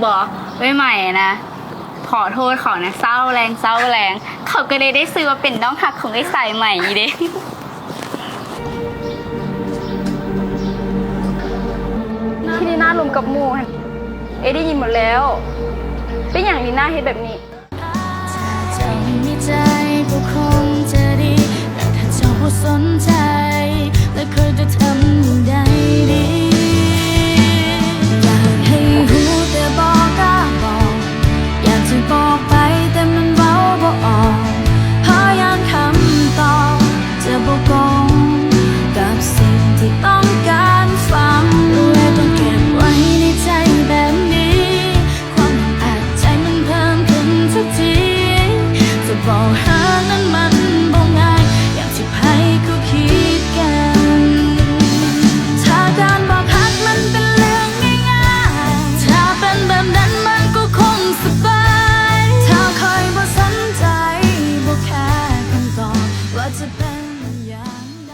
ບໍ່ ເອື້ອຍໃໝ່ນະ ຂໍໂທດເຂົານະ ເຊົາແລງ ເຊົາແລງ ເຂົາກໍເລີຍໄດ້ຊື່ວ່າເປັນນ້ອງຮັກຂອງເອື້ອຍສາຍໃໝ່ນີ້ເດ້. ທີ່ລີນາລົມກັບໝູ່ຫັ້ນ ເອໄດ້ຍິນໝົດແລ້ວ. ເປັນຫຍັງລີນາເຮັດແບບນີ້? ຖ້າເຈົ້າມີໃຈກໍຄົງຈະດີ ແຕ່ຖ້າເຈົ້າບໍ່ສົນໃຈ ແລ້ວຂ້ອຍຈະທຳຢ່າງໃດດີ? ຢາກໃຫ້ຮູ້ແຕ່ບໍ່ກ້າບອກ ຢາກຈະບອກໄປແຕ່ມັນເວົ້າບໍ່ອອກ ເພາະຢ້ານຄຳຕອບຈະບໍ່ກົງກັບສິ່ງທີ່ຕ້ອງການຟັງ ແລະຕ້ອງເກັບໄວ້ໃນໃຈແບບນີ້. ຄວາມອັດອັ້ນໃຈມັນເພີ່ມຂຶ້ນທຸກທີ ຈະບອກຫາກນັ້ນມັນບໍ່ງ່າຍ ຢ່າງທີ່ໃຜກໍຄິດກັນ. ຖ້າການບອກຮັກມັນເປັນເລື່ອງງ່າຍໆ ຖ້າເປັນແບບນັ້ນມັນກໍຄົງສະບາຍ ຖ້າຂ້ອຍບໍ່ສົນໃຈ ບໍ່ແຄຄຳຕອບວ່າຈະເປັນຢ່າງໃດ.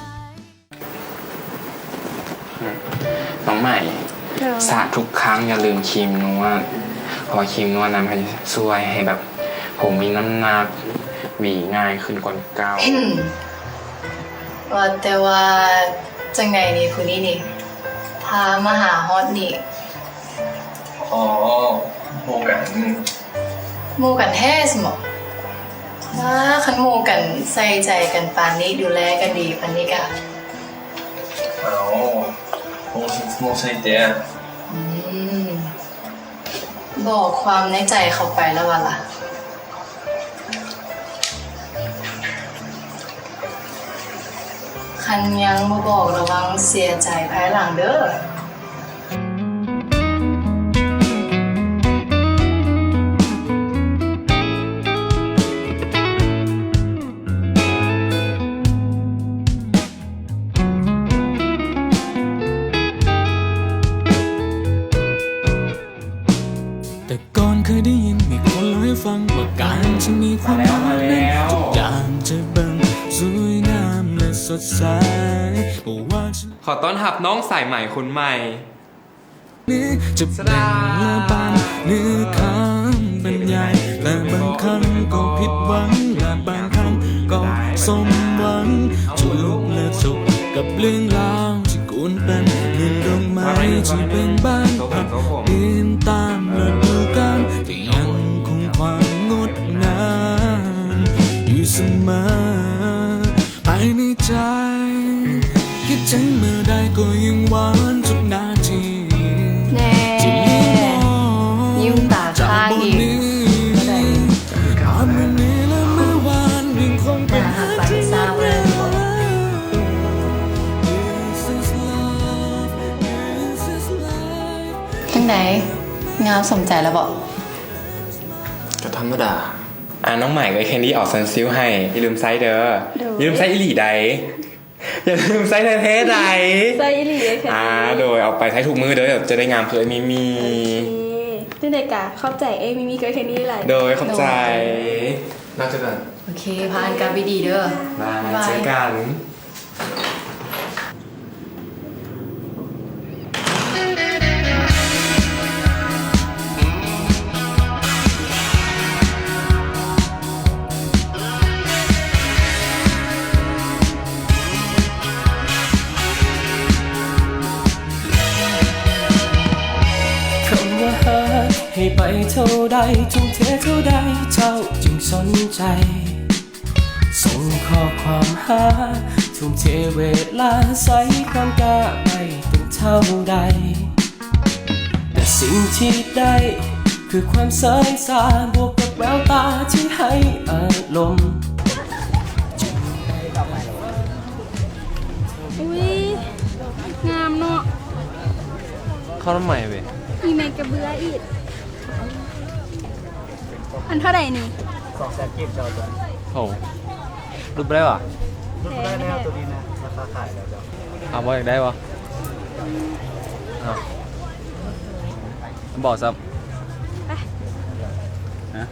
ນ້ອງໃໝ່ ໂດຍ ສະທຸກຄັ້ງຢ່າລືມຄຣີມນວດ ເພາະວ່າຄຣີມນວດນຳໃຫ້ ຊ່ວຍໃຫ້ແບບ ຜົມມີນ້ຳໜັກ ຫວີງ່າຍຂຶ້ນກວ່າເກົ່າ. ວ່າແຕ່ວ່າ ຈັ່ງໃດນີ້ ຜູ້ນີ້ນີ້ ພາມາຫາຮອດນີ້? ອໍ ໝູ່ກັນ. ໝູ່ກັນແທ້ຊັ້ນບໍ? ວ້າ ຄັນໝູ່ກັນໃສ່ໃຈກັນປານນີ້ ດູແລກັນດີປານນີ້ກະ ເອົ້າ ໝູ່ ໝູ່ໃສ່ແຕ່ ອືມ ບອກຄວາມໃນໃຈເຂົາໄປແລ້ວຫວາລະ? ຄັນຍັງບໍ່ບອກ ລະວັງເສຍໃຈພາຍຫຼັງເດີ້. ແຕ່ກ່ອນເຄີຍໄດ້ຍິນມີຄົນເລົ່າໃຫ້ຟັງວ່າການທີ່ມີຄວາມຮັກນັ້ນ ທຸກຢ່າງຈະເບິ່ງສວຍງາມ ແລະ ສົດໃສ. ຂໍຕ້ອນຮັບນ້ອງສາຍໃໝ່ຄົນໃໝ່. ນີ້ຈະເປັນລະບາຍເນື້ອຄຳບັນຍາຍ ແລະ ບາງຄັ້ງກໍຜິດຫວັງ ແລະ ບາງຄັ້ງກໍສົມຫວັງ ຈະລຸກ ແລະ ຈົບກັບເລື່ອງລາວທີ່ກວນເປັນເໝືອນດອກໄມ້ທີ່ເບິ່ງບານພັດ ເປັນຕາມລະດູການ ທີ່ຍັງຄົງຄວາມງົດງາມຢູ່ສະເໝີ. ພາຍໃນໃຈ ຄິດເຖິງເມື່ອໃດກໍຍິ່ງຫວານທຸກນາທີ ແນ່ ຍິ້ມຕາຄ້າງອີກ ບໍ່ໄດ້ ການມື້ນີ້ ແລະ ມື້ວານ ຍັງຄົງເປັນ ໜ້າຮັກປານເດຊາບໍ່ໄດ້ບໍ? ຈັ່ງໃດ ງາມສົມໃຈແລ້ວບໍ? ກໍທຳມະດາ. ອ່າ ນ້ອງໃໝ່ ເອື້ອຍແຄນດີ້ອອກຊັນຊິວໃຫ້ ຢ່າລືມໃຊ້ເດີ້. ໂດຍ ຢ່າລືມໃຊ້ອີ່ຫຼີໃດ໋ ຢ່າລືມໃຊ້ແທ້ໆໃດ໋. ໃຊ້ອີ່ຫຼີເອື້ອຍແຄນດີ້ ອ່າ ໂດຍ ເອົາໄປໃຊ້ທຸກມື້ເດີ້ ຈະໄດ້ງາມຄືເອື້ອຍມີມີ. ໂອເຄ ຈັ່ງໃດກະຂອບໃຈເອື້ອຍມີມີກັບເອື້ອຍແຄນດີ້ຫຼາຍ. ໂດຍ ຂອບໃຈ. ໂດຍ ນອກຈາກນັ້ນ ໂອເຄ ພາກັນກັບດີໆເດີ້. ບາຍບາຍ ເຈີກັນ. ຄຳວ່າຮັກ ໃຫ້ໄປເທົ່າໃດ ທຸ່ມເທເທົ່າໃດ ເຈົ້າຈຶ່ງສົນໃຈ ສົ່ງຂໍ້ຄວາມຫາ ທຸ່ມເທເວລາ ໃສ່ຄວາມກ້າໄປເປັນເທົ່າໃດ ແຕ່ສິ່ງທີ່ໄດ້ ຄືຄວາມເສີຍຊາ ບວກກັບແວວຕາທີ່ໃຫ້ອາລົມ. ອຸ້ຍ ງາມເນາະ ເຂົ້ານຳໃໝ່ເວີຍ ອີແມ່ກະເບືອອີກ. ອັນເທົ່າໃດນີ້? ສອງແສນກີບເຈົ້າຕົວນີ້. ໂຫ ຫຼຸດບໍ່ໄດ້ຫວາ? ຫຼຸດບໍ່ໄດ້ແລ້ວ ແພງແທ້ ຕົວນີ້ນະ ລາຄາຂາຍແລ້ວເຈົ້າ. ເອົາບໍ່ ຢາກໄດ້ບໍ່? ເອົາ ບອກຊ້ຳ ໄປ ຮະ?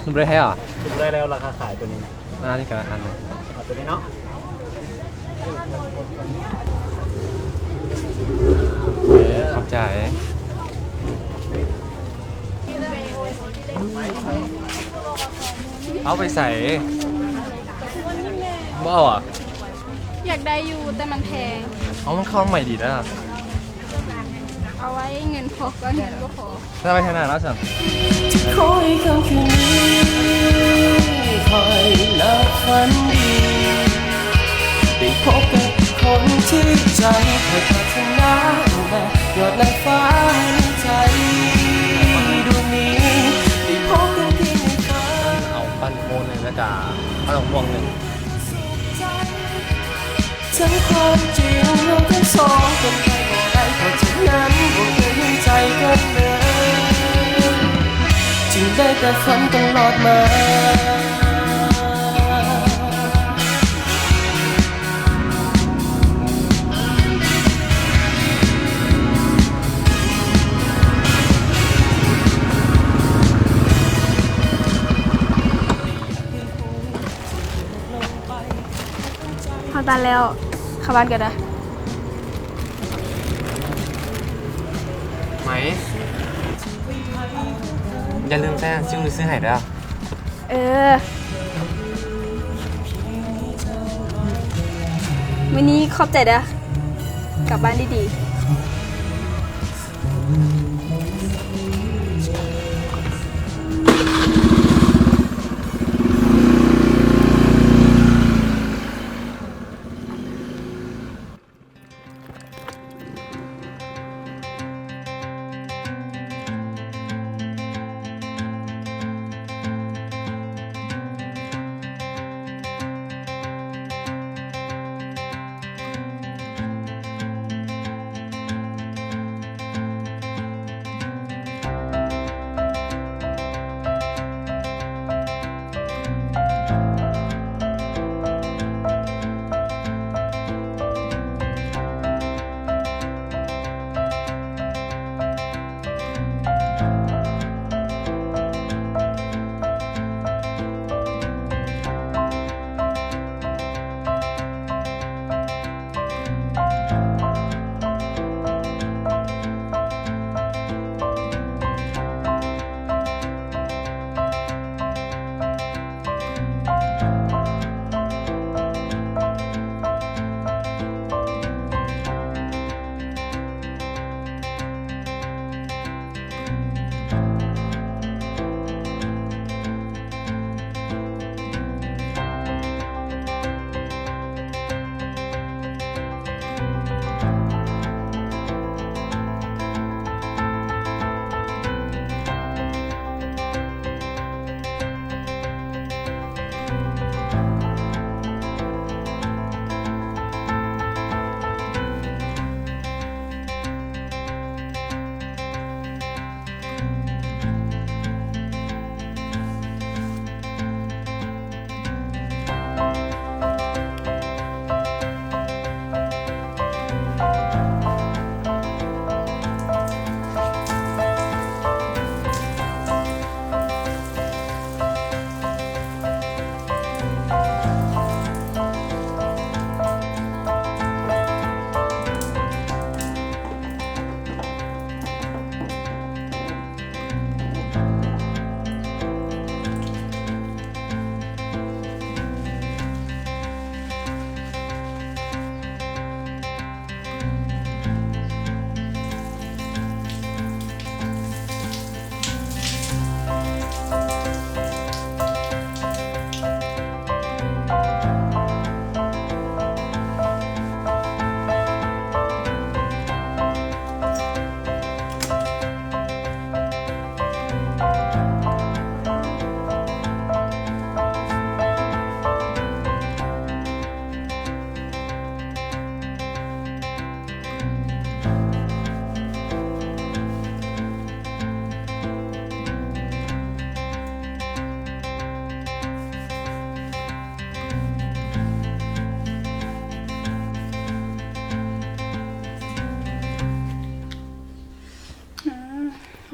ຫຼຸດບໍ່ໄດ້ແທ້ຫວາ? ຫຼຸດບໍ່ໄດ້ແລ້ວ ລາຄາຂາຍຕົວນີ້ນະ. ອ່າ ນີ້ກະອັນໜຶ່ງ ເອົາຕົວນີ້ເນາະ. ໂ ຂອບໃຈ. ເອົາໄປໃສ? ບໍ່ເອົາອະ? ຢາກໄດ້ຢູ່ ແຕ່ມັນແພງ. ເອົາ ມັນເຂົ້າໃໝ່ດີນະ. ເອົາໄວ້ເງິນພໍກ່ອນ ເງິນບໍ່ພໍ. ແລ້ວໄປທາງໜ້າເນາະຊັ້ນ. ຂໍໃຫ້ຄ່ຳຄືນນີ້ຂ້ອຍຫຼັບຝັນດີ ໄດ້ພົບກັບຄົນທີ່ໃຈຂ້ອຍປາດຖະໜາ ຍອດນາງຟ້າໃນໃຈດວງນີ້ ໄດ້ພົບກັນພຽງໃນຝັນ. ເອົາປັ້ນໂຄນໜຶ່ງ ແລ້ວກະເອົາໝວກໜຶ່ງ. ທັງຄວາມຈິງເຮົາທັງສອງເປັນໄປບໍ່ໄດ້ ເພາະເຈົ້ານັ້ນບໍ່ເຄີຍໃຫ້ໃຈກັນເລີຍ ຈຶ່ງໄດ້ແຕ່ຝັນຕະຫຼອດມາ. ເຮົາຕັນແລ້ວ ເຂົ້າບ້ານກັນເດີ. ໄໝ ຢ່າລືມແຕ່ຊື້ມືຊື້ໃຫ້ເດີ. ເອີ ມື້ນີ້ຂອບໃຈເດີ ກັບບ້ານດີໆ.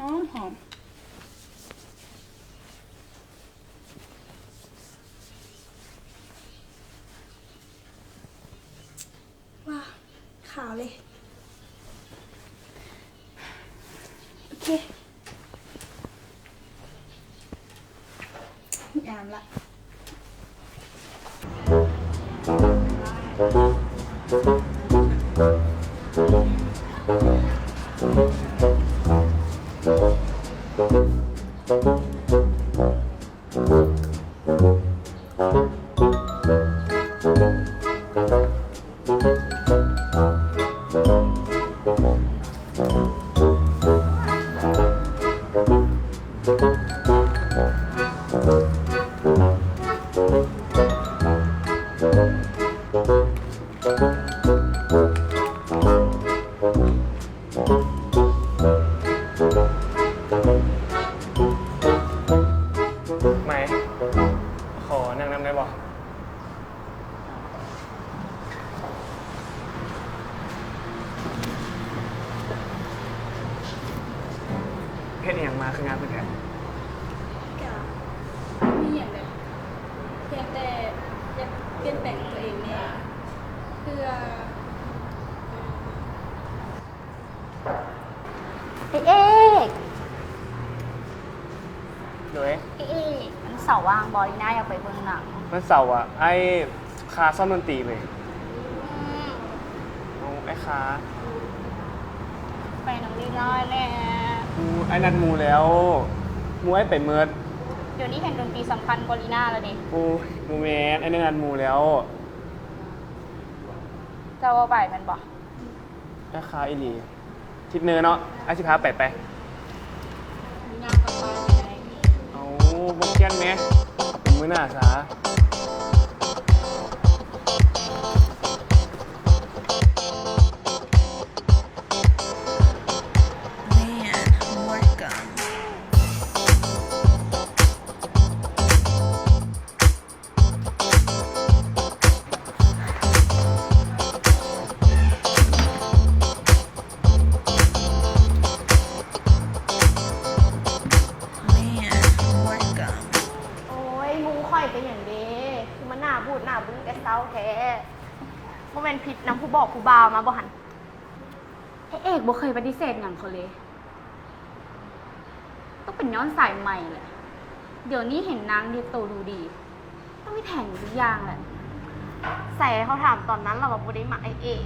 ອືມ ຫອມໆ. ວ້າວ ຂາວເລີຍ. ໃໝ່ ຂໍນັ່ງນຳໄດ້ບໍ່? ເຮັດອີ່ຫຍັງມາຄືງາມຂຶ້ນແທ້? ກະບໍ່ມີຫຍັງເດ ພຽງແຕ່ຢາກປ່ຽນແປງຕົວເອງແດ່ ເພື່ອ ອ້າຍເອກ ໂດຍ ອ້າຍເອກ ວັນເສົາວ່າງບໍ່? ລີນາຢາກໄປເບິ່ງໜັງ. ວັນເສົາອະ ອ້າຍຄາຊ້ອມດົນຕີເວີຍ. ອືມ ເອົາ ອ້າຍຄາ ໄປນຳລີນາແດ່. ອືມ ອ້າຍນັດໝູ່ແລ້ວ ໝູ່ອ້າຍໄປເໝິດ. ດຽວນີ້ເຫັນດົນຕີສຳຄັນກວ່າລີນາແລ້ວເດ. ໂອ້ຍ ບໍ່ແມ່ນ ອ້າຍໄດ້ນັດໝູ່ແລ້ວ. ເຈົ້າບໍ່ໄປແມ່ນບໍ່? ອ້າຍຄາອີ່ຫຼີ ທິດເນີເນາະ ອ້າຍຊິພາໄປ ໄປ. ເອົາ ບໍ່ກຽນແມ ເປັນມື້ໜ້າຊາ. Man, welcome. ໂອ້ຍ ໝູ່ຂ້ອຍເປັນຫຍັງເດ ຄືມາໜ້າບູດໜ້າບຶ້ງແຕ່ເຊົ້າແທ້? ບໍ່ແມ່ນຜິດນຳຜູ້ບອກຜູ້ບ່າວມາບໍ່ຫັ້ນ? ພະເອກບໍ່ເຄີຍປະຕິເສດຫຍັງເຂົາເລີຍ. ຕ້ອງເປັນຍ້ອນສາຍໃໝ່ແຫຼະ. ດຽວນີ້ເຫັນນາງເຮັດໂຕດູດີ ຕ້ອງມີແຜນຢູ່ທຸກຢ່າງແຫຼະ. ໃສເຂົາຖາມຕອນນັ້ນລະວ່າບໍ່ໄດ້ມັກອ້າຍເອກ?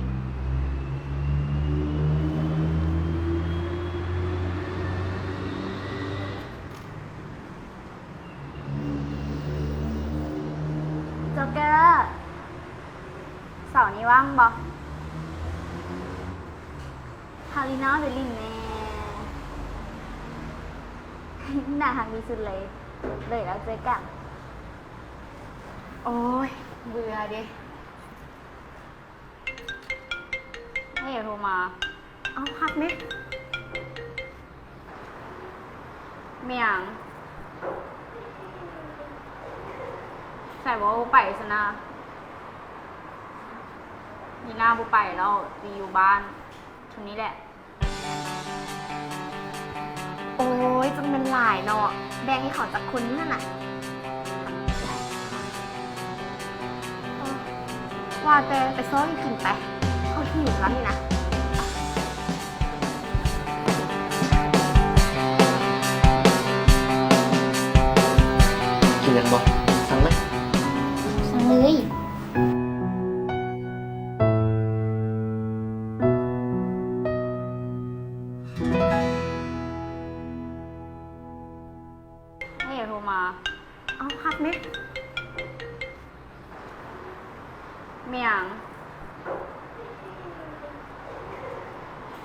ໂຈກເກີ ເສົານີ້ວ່າງບໍ່? ພາລີນາໄປຫຼິ້ນແດ່. ໜ້າຮັກທີ່ສຸດເລີຍ ເລີຍແລ້ວເຈີກັນ. ໂອ້ຍ ເບື່ອເດ. ໃຜໂທມາ? ເອົ້າ ຮັບແມ. ແມ່ນຫຍັງ? ໃສວ່າບໍ່ໄປຊັ້ນນະ? ມີໜ້າບໍ່ໄປແລ້ວ ຊິຢູ່ບ້ານຊ່ວງນີ້ແຫຼະ. ໂອ້ຍ ຈັ່ງແມ່ນຫຼາຍເນາະ ແບ່ງໃຫ້ເຂົາຈັກຄົນຫັ້ນນະ. ວ່າແຕ່ໄປຊອກຫຍັງກິນໄປ ເຂົາຫິວແລ້ວນີ້ນະ. ກິນຫຍັງບໍ່? ສັ່ງໄໝ? ສັ່ງເລີຍ. ໃຜໂທມາ? ເອົ້າ ຮັບແມ. ແມ່ນຫຍັງ?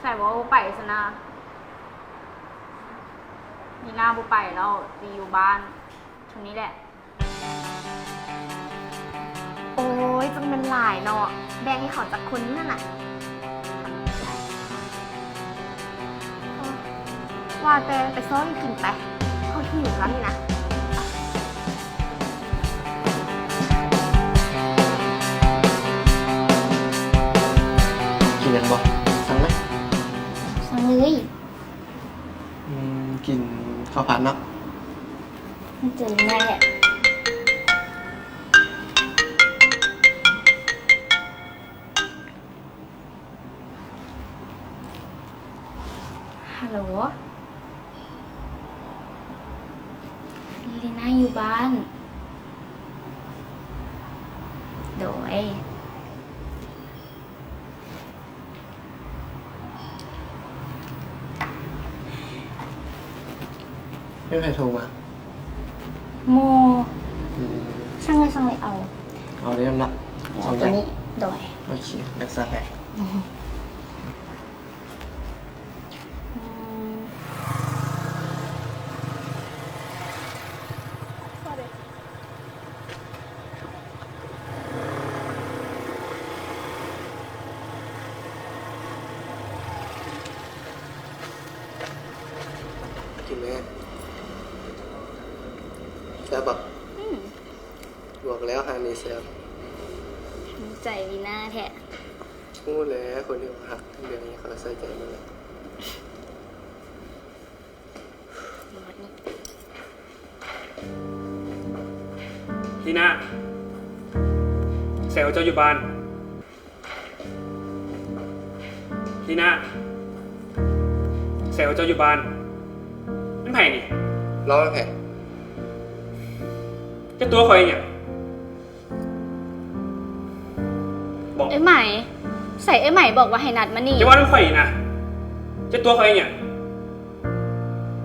ໃສວ່າບໍ່ໄປຊັ້ນນະ? ມີໜ້າບໍ່ໄປແລ້ວ ຊິຢູ່ບ້ານຊ່ວງນີ້ແຫຼະ. ໂອ້ຍ ຈັ່ງແມ່ນຫຼາຍເນາະ ແບ່ງໃຫ້ເຂົາຈັກຄົນຫັ້ນນະ. ວ່າແຕ່ໄປຊອກຫຍັງກິນໄປ ເຂົາຫິວແລ້ວນີ້ນະ. ກິນຫຍັງບໍ່? ສັ່ງໄໝ? ສັ່ງເລີຍ. ອືມ ກິນເຂົ້າຜັດເນາະ. ມັນຈະງ່າຍແຫຼະ. ຮັລໂຫຼ ລີນາຢູ່ບ້ານ. ໂດຍ. ແມ່ນໃຜໂທມາ? ໝູ່. ອືມ ສັ່ງເລີຍ ສັ່ງເລີຍ ເອົາ ເອົາເລີຍນຳລະ ເອົາ ສອງຢ່າງ ໂຕນີ້. ໂດຍ. ໂອເຄ ຮັກສາແຜ. ອືມ. ກິນແມ່ ແຊບບໍ່? ອືມ ບອກແລ້ວຮ້ານນີ້ແຊບ. ຮູ້ໃຈລີນາແທ້. ຮູ້ແລ້ວ ຄົນທີ່ເຮົາຮັກເລື່ອງຫຍັງເຂົາໃສ່ໃຈໝົດແຫຼະ. ລີນາ ໃສວ່າເຈົ້າຢູ່ບ້ານ? ລີນາ ໃສວ່າເຈົ້າຢູ່ບ້ານ? ແມ່ນໃຜນີ້? ລາວແມ່ນໃຜ? ເຈົ້າຕົວະຂ້ອຍອີຫຍັງ? ບອກ ເອື້ອຍໃໝ່. ໃສເອື້ອຍໃໝ່ບອກວ່າໃຫ້ນັດມານີ້? ເຈົ້າວ່ານຳຂ້ອຍນີ້ນະ ເຈົ້າຕົວະຂ້ອຍອີຫຍັງ?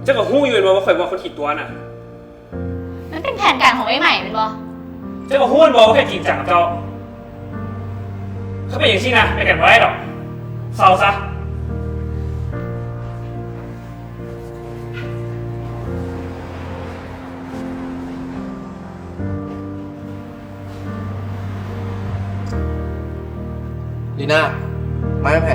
ເຈົ້າກໍຮູ້ຢູ່ແມ່ນບໍ່ວ່າຂ້ອຍບໍ່ມັກຄົນຂີ້ຕົວະນະ? ມັນເປັນແຜນການຂອງເອື້ອຍໃໝ່ແມ່ນບໍ່? ເຈົ້າກໍຮູ້ແມ່ນບໍ່ວ່າຂ້ອຍຈິງຈັງກັບເຈົ້າ? ຄັນເປັນຈັ່ງຊີ້ນະ ໄປກັນບໍ່ໄດ້ດອກ ເຊົາຊະ. ລີນາ ມານຳແພ.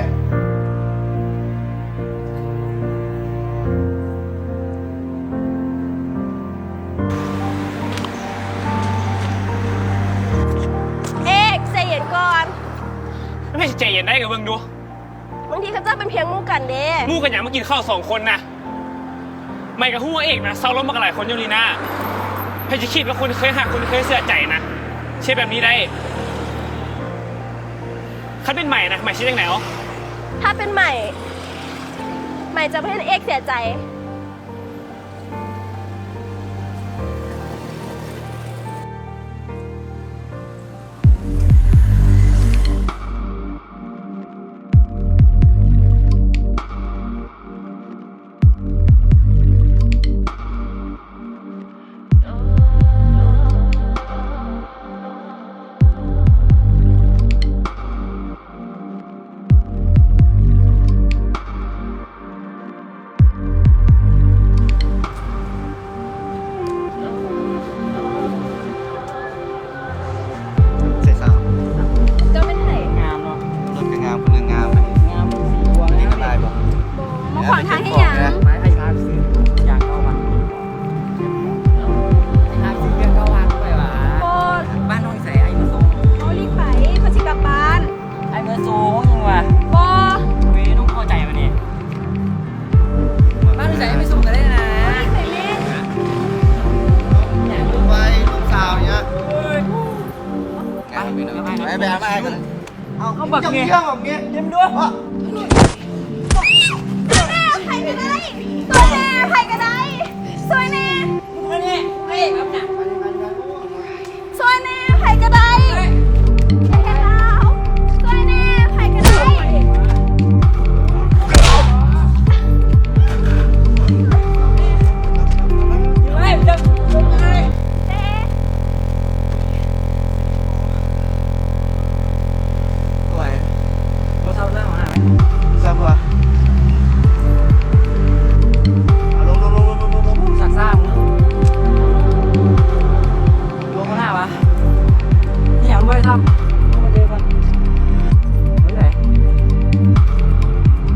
ເອກ ໃຈເຢັນກ່ອນ. ມັນໃຜຊິໃຈເຢັນໄດ້ ກໍເບິ່ງດູ. ບາງທີເຂົາເຈົ້າເປັນພຽງໝູ່ກັນເດ້. ໝູ່ກັນຫຍັງ ມາກິນເຂົ້າສອງຄົນນະ. ໃໝ່ກໍຮູ້ວ່າເອກນະ ເຊົາລົມມາກັບຫຼາຍຄົນຢູ່ນີ້ນະ. ໃຜຊິຄິດວ່າຄົນເຄີຍຮັກ ຄົນເຄີຍເຊື່ອໃຈນະ ເຮັດແບບນີ້ໄດ້? ຄັນເປັນໃໝ່ນະ ໃໝ່ຊິເຮັດຈັ່ງໃດເອົາ? ຖ້າເປັນໃໝ່ ໃໝ່ຈະບໍ່ເຮັດໃຫ້ເອກເສຍໃຈ. ໃສ່ສາວ ເຈົ້າແມ່ນໃຜ? ງາມເນາະ ລົດກໍງາມ ຄົນກໍງາມ ງາມ ສີດວງ ອັນນີ້ລະລາຍບໍ່? ບໍ່ ມາຂວາງທາງເຮັດຫຍັງ? ໄປໃຫ້ພາໄປຊື້ຢາງເກົ້າວັນ ພາໄປຊື້ຢາງເກົ້າວັນໄປຫວາ? ບໍ່ ບ້ານນ້ອງຢູ່ໃສ? ອ້າຍມາສົ່ງ ເຮົາລີບໄປ ເພິ່ນຊິກັບບ້ານ. ອ້າຍເມືອສົ່ງຫຍັງວະ? ບໍ່ ເວີຍ ນ້ອງເຂົ້າໃຈປະນີ້? ບ້ານໃສໄປສົ່ງກໍໄດ້ນະ. ໄປລູກສາວເນຍ. ໄປ ໄປ ໄປ ໄປ ເອົາບັກເງຍ ເຕັມດ້ວຍ. ຊ່ວຍແດ່ ໃຜກໍໄດ້ ຊ່ວຍແດ່ ໃຜກໍໄດ້ ຊ່ວຍແດ່. ຊ່ວຍແດ່ ໃຜກໍໄດ້ ຢ່າເຮັດລາວ ຊ່ວຍແດ່ ໃຜກໍໄດ້. ໂອ້ຍ ບໍ່ເຊົາເລື່ອງຫົວໜ້າໄໝ? ເຊົາກວ່າ ເອົາລົງ ລົງ ລົງ ລົງ ລົງ ລົງ ສາກຊ້າມຶງ ລົງຫົວໜ້າວະ. ອີຫຍັງບໍ່ໄດ້ທຳ ລົງມາເຈີກັນ ເອີ ໄດ້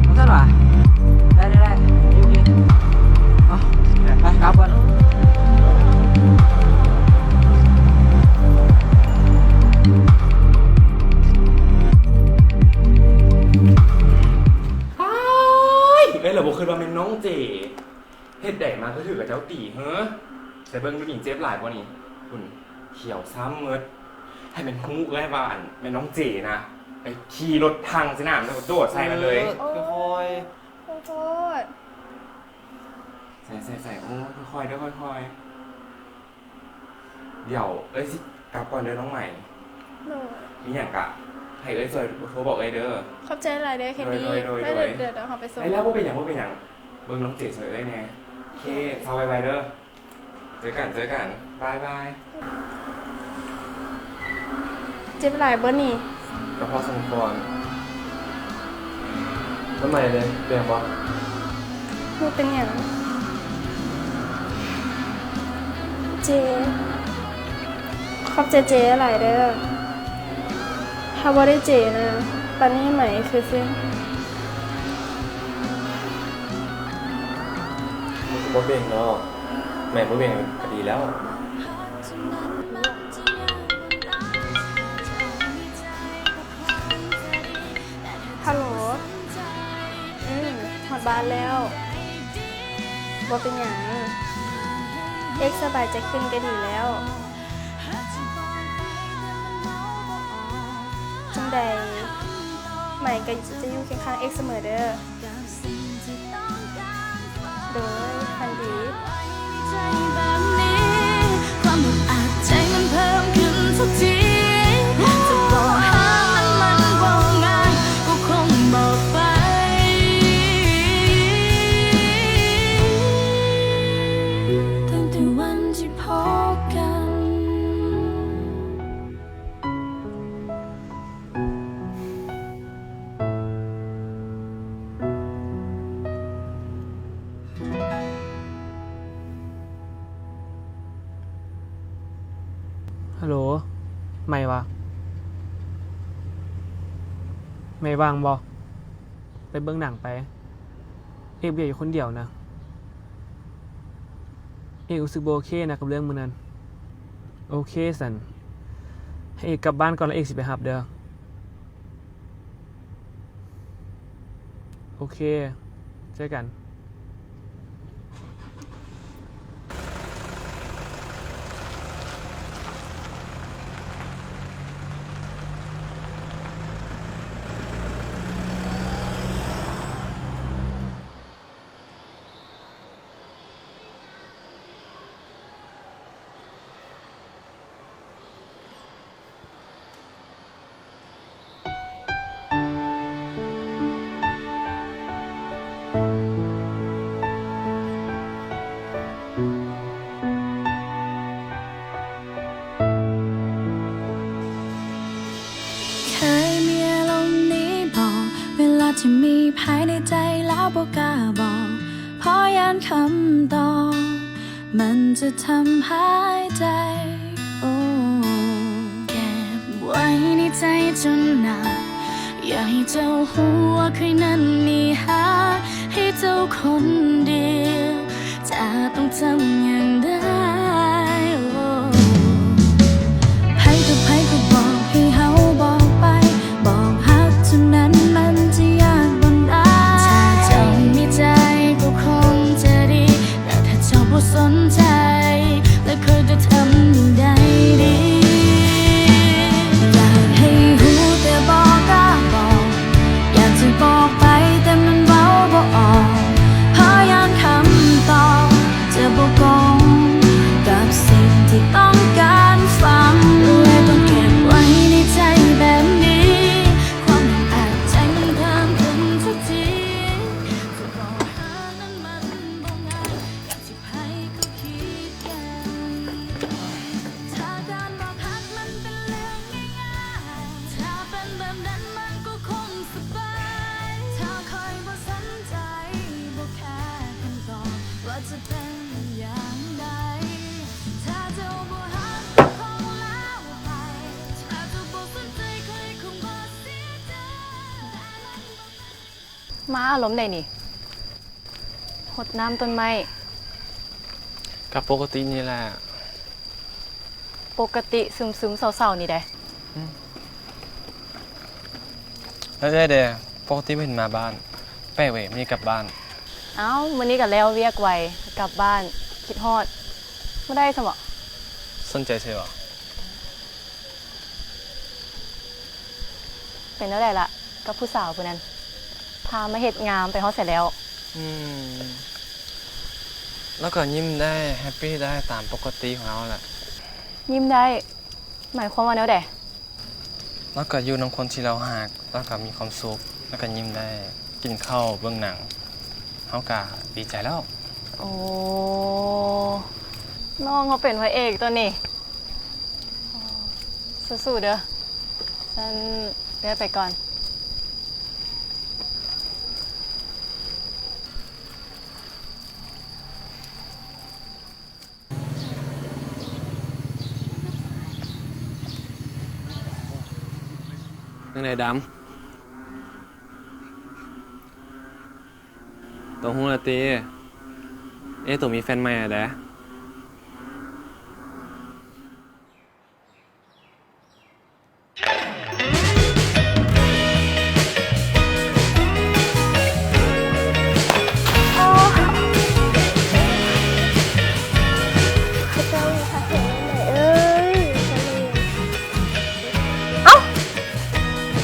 ບໍ່ຊັ້ນຫວາ? ໄດ້ ໄດ້ ໄດ້ ໂອເຄ ໂອເຄ ເອົາ ໄປ ໄປ ກັບກ່ອນ. ອ້າຍ ເອີຍ ລະບໍ່ຄິດວ່າແມ່ນນ້ອງເຈ ເຮັດໃດມາຄືຖືກເຂົາເຈົ້າຕີເຮີ? ໃສ່ເບິ່ງດູນີ້ ເຈັບຫຼາຍບໍ່ນີ້? ພຸ້ນ ຂຽວຊ້ຳໝົດ. ໃຫ້ແມ່ນຮູ້ເອີຍວ່າ ອັນ ແມ່ນນ້ອງເຈນະ ໄປຂີ່ລົດຖັງຊິນະ ແລ້ວໂດດໃສ່ມັນເລີຍ. ເອີ ຄ່ອຍໆ ໂອ້ຍ ຂໍໂທດ. ໃສ່ໆໆ ໂອ້ຍ ຄ່ອຍໆເດີ ຄ່ອຍໆ. ດຽວເອື້ອຍຊິກັບກ່ອນເດີນ້ອງໃໝ່. ໂດຍ ມີຫຍັງກະໃຫ້ເອື້ອຍຊ່ວຍໂທບອກເອື້ອຍເດີ. ຂອບໃຈຫຼາຍເດີ ແຄນດີ. ໂດຍ ໂດຍ ໂດຍ ດຽວເຮົາໄປສົ່ງ. ໄດ້ແລ້ວ ບໍ່ເປັນຫຍັງ ບໍ່ເປັນຫຍັງ. ເບິ່ງນ້ອງເຈຊ່ວຍເອື້ອຍແດ່. ໂອເຄ ເຊົາໄວໆເດີ. ເຈີກັນ ເຈີກັນ. ບາຍບາຍ. ເຈັບຫຼາຍບໍ່ນີ້? ກໍພໍສົມຄວນ. ແລ້ວໃໝເດ ເປັນຫຍັງບໍ່? ບໍ່ເປັນຫຍັງ. ເຈ ຂອບໃຈເຈຫຼາຍເດີ. ຖ້າບໍ່ໄດ້ເຈນະ ປານນີ້ໃໝຄືຊິ ມັນກໍບໍ່ເປັນດອກ. ໃໝບໍ່ເປັນກໍດີແລ້ວ. ຮັລໂຫຼ. ອືມ ຮອດບ້ານແລ້ວ. ບໍ່ເປັນຫຍັງ. ເອກສະບາຍໃຈຂຶ້ນກໍດີແລ້ວ. ຈັ່ງໃດ ໃໝກໍຈະຢູ່ຄຽງຂ້າງເອກສະເໝີເດີ. ໂດຍ ຝັນດີ. ຮັລໂຫຼ ໃໝຫວາ? ໃໝວ່າງບໍ່? ໄປເບິ່ງໜັງໄປ. ເອກເບຍຢູ່ຄົນດຽວນະ. ເອກຮູ້ສຶກບໍ່ໂອເຄນະກັບເລື່ອງມື້ນັ້ນ. ໂອເຄຊັ້ນ ໃຫ້ເອກກັບບ້ານກ່ອນ ແລ້ວເອກຊິໄປຮັບເດີ. ໂອເຄ ເຈີກັນ. ເຄີຍມີອາລົມນີ້ບໍ່? ເວລາທີ່ມີພາຍໃນໃຈແລ້ວບໍ່ກ້າບອກ ເພາະຢ້ານຄຳຕອບ ມັນຈະທຳຮ້າຍໃຈ. ໂອ້ ເກັບໄວ້ໃນໃຈຈົນນານ ຢ່າໃຫ້ເຈົ້າຮູ້ວ່າເຄີຍນັ້ນມີຫາກໃຫ້ເຈົ້າຄົນດຽວ ຈະຕ້ອງທຳຢ່າງໃດ? ໂອ້ ໃຜຕໍ່ໃຜກໍບອກໃຫ້ເຮົາບອກໄປ ບອກຮັກເທົ່ານັ້ນມັນຈະຍາກບ່ອນໃດ? ຖ້າເຈົ້າມີໃຈກໍຄົງຈະດີ ແຕ່ຖ້າເຈົ້າບໍ່ສົນໃຈ ແລ້ວຂ້ອຍຈະທຳໃດດີ? ຢາກໃຫ້ຮູ້ແຕ່ບໍ່ກ້າບອກ ຢາກຈະບອກໄປແຕ່ມັນເວົ້າບໍ່ອອກ ເພາະຢ້ານຄຳຕອບຈະບໍ່ກົງກັບສິ່ງທີ່ຕ້ອງການຟັງ ແລະຕ້ອງເກັບໄວ້ໃນໃຈແບບນີ້ ຄວາມອັດອັດໃຈມັນເພີ່ມຂຶ້ນທຸກທີ. ຈະບອກຫາກນັ້ນມັນບໍ່ງ່າຍ ໃຜກໍຄິດກັນ ຖ້າການບອກຮັກມັນເປັນເລື່ອງງ່າຍໆ ຖ້າເປັນແບບນັ້ນມັນກໍຄົງສະບາຍ ຖ້າຂ້ອຍບໍ່ສົນໃຈ ບໍ່ແຄຄຳຕອບວ່າຈະເປັນຢ່າງໃດ ຖ້າເຈົ້າບໍ່ຮັກກໍຄົງແລ້ວໄປ ຖ້າເຈົ້າບໍ່ສົນໃຈຂ້ອຍຄົງບໍ່ເສຍໃຈ ແຕ່ມັນບໍ່ແມ່ນ ມາອາລົມໃດນີ້? ຫົດນ້ຳຕົ້ນໄມ້. ກໍປົກກະຕິນີ້ແຫຼະ. ປົກກະຕິຊຶມໆເສົ້າໆນີ້ໃດ? ອືມ ແລ້ວເອື້ອຍເດ? ປົກກະຕິບໍ່ເຫັນມາບ້ານ. ແປກເວີຍ ມື້ນີ້ກັບບ້ານ. ເອົ້າ ມື້ນີ້ກໍແລ້ວວຽກໄວ ກັບບ້ານ. ຄິດຮອດ. ບໍ່ໄດ້ຊະບໍ? ສົນໃຈໃຊ່ບໍ? ເປັນແນວໃດລະ ກັບຜູ້ສາວຜູ້ນັ້ນ? ພາມາເຮັດງາມໄປຮອດໃສແລ້ວ? ອືມ ລາວກໍຍິ້ມໄດ້ ແຮັບປີ້ໄດ້ຕາມປົກກະຕິຂອງລາວແຫຼະ. ຍິ້ມໄດ້ ໝາຍຄວາມວ່າແນວໃດ? ລາວກໍຢູ່ນຳຄົນທີ່ລາວຮັກ ລາວກໍມີຄວາມສຸກ ລາວກໍຍິ້ມໄດ້ ກິນເຂົ້າເບິ່ງໜັງ ເຮົາກໍດີໃຈແລ້ວ. ໂອ້ ນ້ອງເຮົາເປັນພະເອກຕົວນີ້ ສູ້ໆເດີ. ຊັ້ນເອື້ອຍໄປກ່ອນ. ຈັ່ງໃດດຳ? ໂຕຮູ້ແລ້ວຕິ? ເອ ໂຕມີແຟນໃໝ່ແລ້ວເດ້.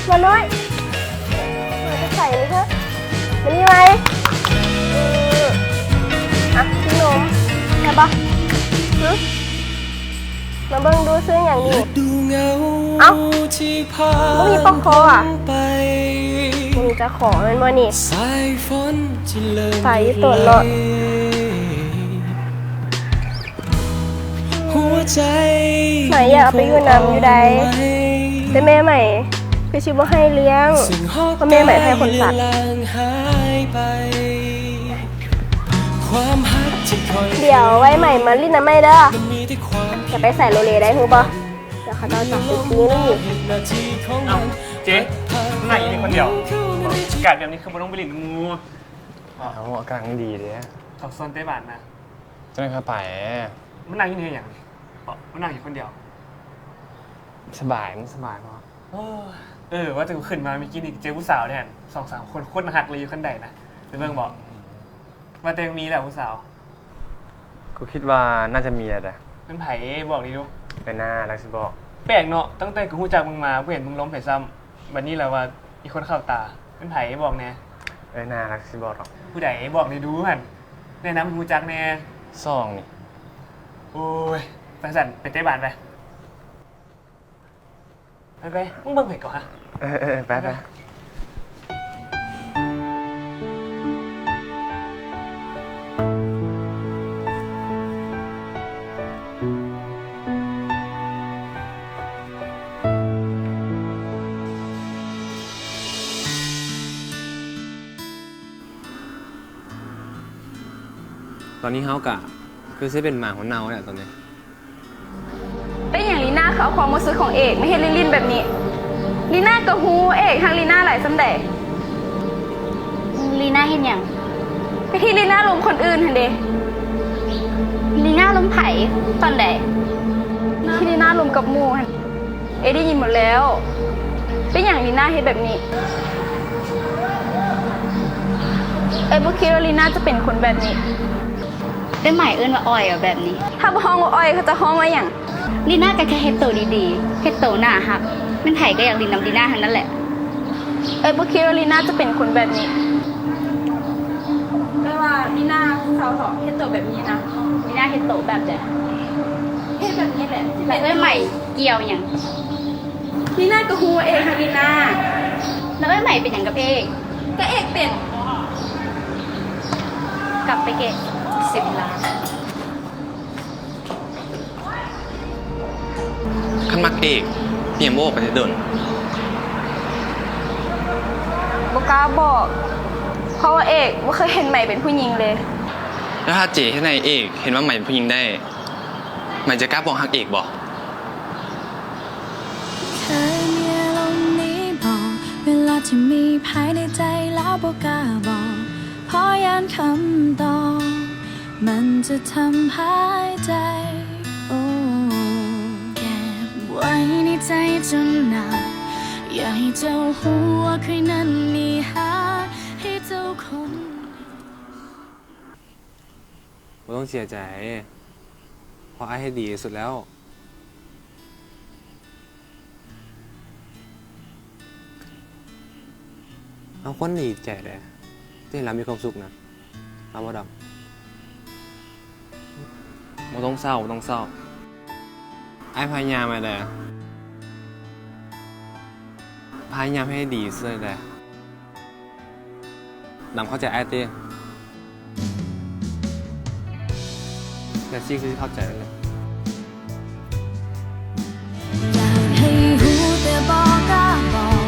ເອົ້າ ໝານ້ອຍ ມາແຕ່ໃສນີ້ເຮີ? ມານີ້ໄວ. ອືມ ອ່ະ ກິນນົມ ແຊບບໍ່? ຫຶ? ມາເບິ່ງດູ ຊື້ຫຍັງນີ້? ເອົ້າ ບໍ່ມີປອກຄໍຫວາ? ບໍ່ມີເຈົ້າຂອງແມ່ນບໍ່ນີ້? ໄປຢູ່ຕົນເນາະ. ໃໝຢາກເອົາໄປຢູ່ນຳຢູ່ໃດ ແຕ່ແມ່ໃໝ່ຄືຊິບໍ່ໃຫ້ລ້ຽງ ເພາະແມ່ໃໝ່ໃຫ້ຂົນສັດ. ດຽວໄວ້ໃໝ່ມາຫຼິ້ນນຳໃໝ່ເດີ. ຈະໄປໃສໂລເລໄດ້ຮູ້ບໍ່? ດຽວເຂົາເຈົ້າຈັບໄປຕີນີ້. ເອົ້າ ເຈ ນັ່ງຢູ່ນີ້ຄົນດຽວ ອາກາດແບບນີ້ຄືບໍ່ລົງໄປຫຼິ້ນນຳໝູ່? ເອົ້າ ອາກາດມັນດີເດ້. ເຂົາຊວນເຕະບານນະ. ຈັ່ງໃດຂ້ອຍໄປ. ມານັ່ງຢູ່ນີ້ເຮັດຫຍັງ? ມານັ່ງຢູ່ຄົນດຽວ. ສະບາຍ ມັນສະບາຍເນາະ. ເອີ ວ່າແຕ່ກູຂຶ້ນມາມື້ກີ້ນີ້ເຈີຜູ້ສາວແທ້ ສອງສາມຄົນ ໂຄດໜ້າຮັກເລີຍ ຢູ່ຄັນໄດນະ. ໄປເບິ່ງບໍ? ວ່າແຕ່ມີແລ້ວຜູ້ສາວ? ກູຄິດວ່າໜ້າຈະມີແລ້ວເດ້. ແມ່ນໃຜ? ບອກດີດູ. ເອື້ອຍໜ້າ ລາວຊິບອກ. ແປກເນາະ ຕັ້ງແຕ່ກູຮູ້ຈັກມຶງມາ ບໍ່ເຫັນມຶງລົມໃຜຊ້ຳ. ບັດນີ້ລະວ່າມີຄົນເຂົ້າຕາ. ແມ່ນໃຜ? ບອກແດ່. ເອື້ອຍໜ້າ ລາວຊິບອກດອກ. ຜູ້ໃດ? ບອກແດ່ດູຫັ້ນ ແນະນຳໃຫ້ຮູ້ຈັກແດ່. ສອງນີ້. ໂອ້ຍ ຈັ່ງຊັ້ນໄປເຕະບານໄປ. ໄປໆ ມຶງເບິ່ງໃຜກ່ອນຫະ? ເອີໆ ໄປໆ. ຕອນນີ້ເຮົາກະຄືຊິເປັນໝາຫົວເນົ່າແຫຼະຕອນນີ້. ເປັນຫຍັງລີນາຄືເອົາຄວາມຮູ້ສຶກຂອງເອກມາເຮັດຫຼິ້ນໆແບບນີ້? ລີນາກໍຮູ້ເອກຮັກລີນາຫຼາຍສ່ຳໃດ. ລີນາເຮັດຫຍັງ? ກໍທີ່ລີນາລົມຄົນອື່ນຫັ້ນເດ. ລີນາລົມໃຜ? ຕອນໃດ? ທີ່ລີນາລົມກັບໝູ່ຫັ້ນ. ເອກໄດ້ຍິນໝົດແລ້ວ. ເປັນຫຍັງລີນາເຮັດແບບນີ້? ເອກບໍ່ຄິດວ່າລີນາຈະເປັນຄົນແບບນີ້. ເອື້ອຍໃໝ່ເອີ້ນວ່າອ່ອຍ ແບບນີ້. ຖ້າບໍ່ຮ້ອງວ່າອ່ອຍ ເຂົາຈະຮ້ອງວ່າຫຍັງ? ລີນາກໍແຄ່ເຮັດໂຕດີໆ ເຮັດໂຕໜ້າຮັກ ແມ່ນໃຜກໍຢາກຫຼິ້ນນຳລີນາທັງນັ້ນແຫຼະ. ເອື້ອຍບໍ່ຄິດວ່າລີນາຈະເປັນຄົນແບບນີ້. ແຕ່ວ່າລີນາເຊົາເຖາະ ເຮັດໂຕແບບນີ້ນະ. ລີນາເຮັດໂຕແບບໃດ? ເຮັດແບບນີ້ແຫຼະ. ແລ້ວເອື້ອຍໃໝ່ກ່ຽວຫຍັງ? ລີນາກໍຮູ້ວ່າເອກຮັກລີນາ. ແລ້ວເອື້ອຍໃໝ່ເປັນຫຍັງກັບເອກ? ກໍເອກເປັນ. ກັບໄປເກັບສິບລ້ານ. ຄັນມັກເອກ ເປັນຫຍັງບໍ່ອອກໄປແຕ່ດົນ? ບໍ່ກ້າບອກ ເພາະວ່າເອກບໍ່ເຄີຍເຫັນໃໝ່ເປັນຜູ້ຍິງເລີຍ. ແລ້ວຖ້າເຈເຮັດໃຫ້ເອກເຫັນວ່າໃໝ່ເປັນຜູ້ຍິງໄດ້ ໃໝ່ຈະກ້າບອກຮັກເອກບໍ່? ເຄີຍມີອາລົມນີ້ບໍ່? ເວລາທີ່ມີພາຍໃນໃຈແລ້ວບໍ່ກ້າບອກ ເພາະຢ້ານຄຳຕອບ ມັນຈະທຳຮ້າຍໃຈ. ໂອ້ ເກັບໄວ້ໃນໃຈຈົນນານ ຢ່າໃຫ້ເຈົ້າຮູ້ວ່າເຄີຍນັ້ນນີ້ຫາກໃຫ້ເຈົ້າຄົນ. ບໍ່ຕ້ອງເສຍໃຈ ເພາະອ້າຍເຮັດດີທີ່ສຸດແລ້ວ. ເຮົາຄວນດີໃຈເດ້ ທີ່ເຫັນລາວມີຄວາມສຸກນະ ເອົາບໍ່ດຳ? ບໍ່ຕ້ອງເສົ້າ ບໍ່ຕ້ອງເສົ້າ ອ້າຍພະຍາຍາມແລ້ວເດ້. ພະຍາຍາມເຮັດໃຫ້ດີທີ່ສຸດເລີຍ. ນຳເຂົ້າໃຈອ້າຍຕິ? ແຕ່ຊີຄືເຂົ້າໃຈແຫຼະ. ຢາກໃຫ້ຮູ້ແຕ່ບໍ່ກ້າບອກ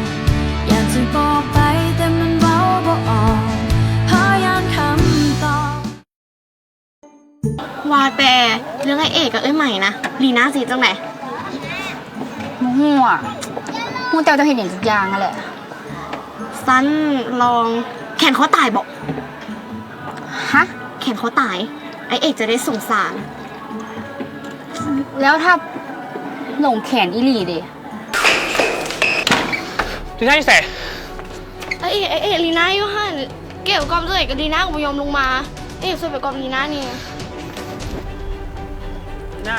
ຢາກຈະບອກໄປແຕ່ມັນເວົ້າບໍ່ອອກ ເພາະຢ້ານຄຳຕອບ. ວ່າແຕ່ເລື່ອງອ້າຍເອກກັບເອື້ອຍໃໝ່ນະ ລີນາຊິເຮັດຈັ່ງໃດ? ບໍ່ຮູ້ອະ. ຮູ້ແຕ່ວ່າເຈົ້າເຮັດຫຍັງຈັກຢ່າງຫັ້ນແຫຼະ. ຊັ້ນລອງແຂນຄໍຕາຍບໍ? ຮະ? ແຂນຄໍຕາຍ ອ້າຍເອກຈະໄດ້ສົງສານ. ແລ້ວຖ້າຫຼົງແຂນອີ່ຫຼີເດ? ລີນາຢູ່ໃສ? ອ້າຍເອກ ອ້າຍເອກ ລີນາຢູ່ຫັ້ນ. ເກວກອມຈັ່ງໃດກໍລີນາກໍບໍ່ຍອມລົງມາ. ອ້າຍເອກ ຊ່ວຍໄປກອມລີນາແດ່. ລີນາ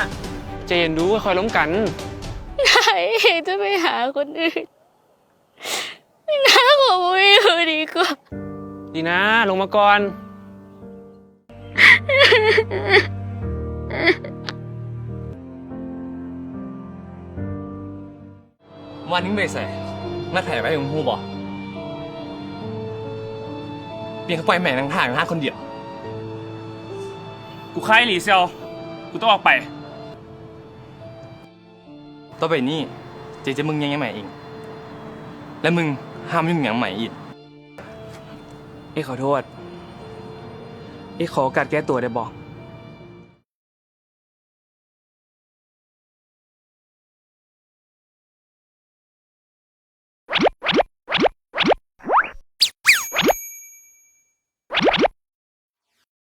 ໃຈເຢັນດູ ຄ່ອຍລົມກັນ. ອ້າຍເອກຈະໄປຫາຄົນອື່ນ. ລີນາຂໍບໍ່ຢູ່ດີກວ່າ. ລີນາ ລົງມາກ່ອນ. ວານນີ້ມຶງໄປໃສ? ນັດໃຜໄວ້ ມຶງຮູ້ບໍ່? ປີນເຂົ້າໄປແມ່ງນັ່ງຖ້າຢູ່ຮ້ານຄົນດຽວ. ກູຄ້ານອີ່ຫຼີຊຽວ ກູຕ້ອງອອກໄປ. ຕໍ່ໄປນີ້ ເຈຈະເບິ່ງແຍງໃຫ້ໃໝ່ເອງ ແລະ ມຶງຫ້າມຫຍຸ້ງຫຍັງໃໝ່ອີກ. ເອກຂໍໂທດ. ເອກຂໍໂອກາດແກ້ຕົວໄດ້ບໍ່?